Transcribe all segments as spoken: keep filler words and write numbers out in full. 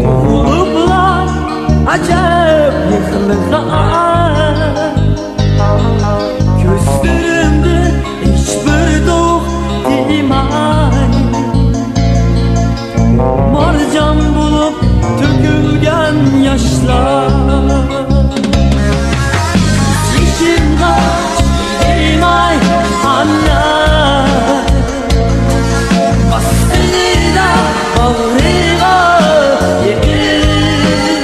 تۇغۇلۇپلا ئەجەب يىغلىغان، كۆزلىرىمدىن ھېچبىر توختىماي، مارجان بولۇپ تۆكۈلگەن ياشلار. يېشىمغا دېماي ئانا، باستىدا باغرىغا يېقىپ،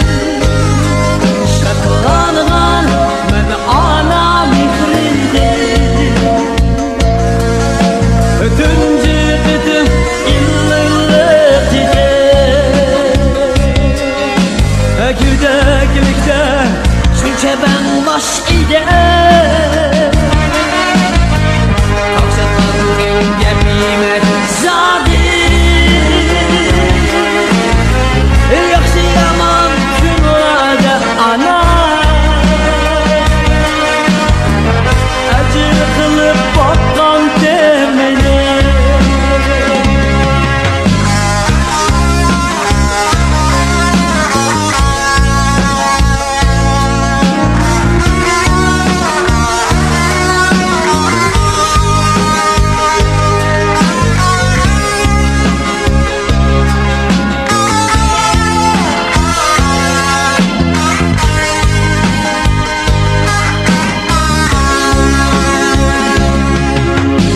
شادلانغان مەن ئانا مېھرىدىن. تۇنجى قېتىم ئىللىقلىق تېتىپ، گۆدەكلىكتە شۇنچە بەڭباش ئىدىم. قاقشاتقان گەپ يېمەك زادى، ياخشى يامان كۈنلەردە ئانا، ئەجىر قىلىپ باققان تېمىنى.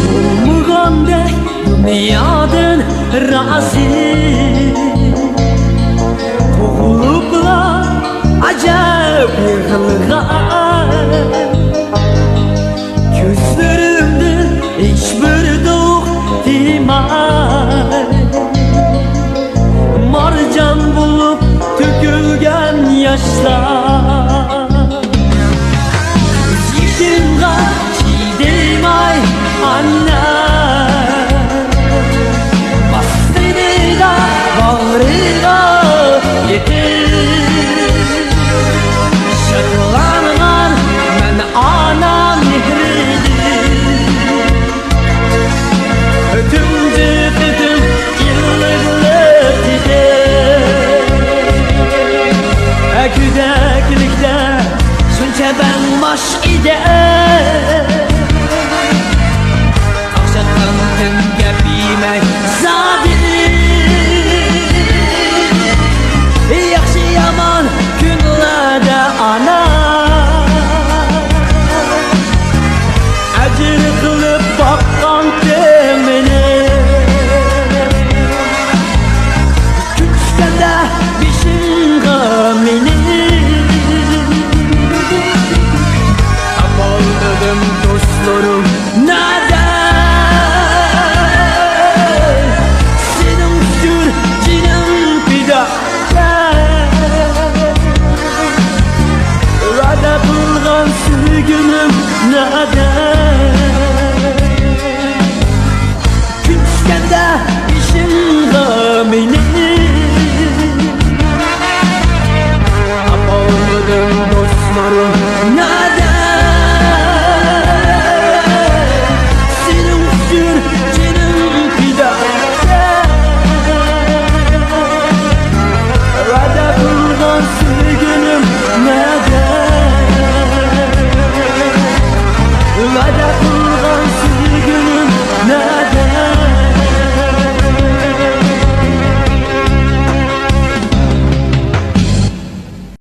بولمىغاندەك دۇنيادىن رازى، تۇغۇلۇپلا ئەجەب يىغلىغان.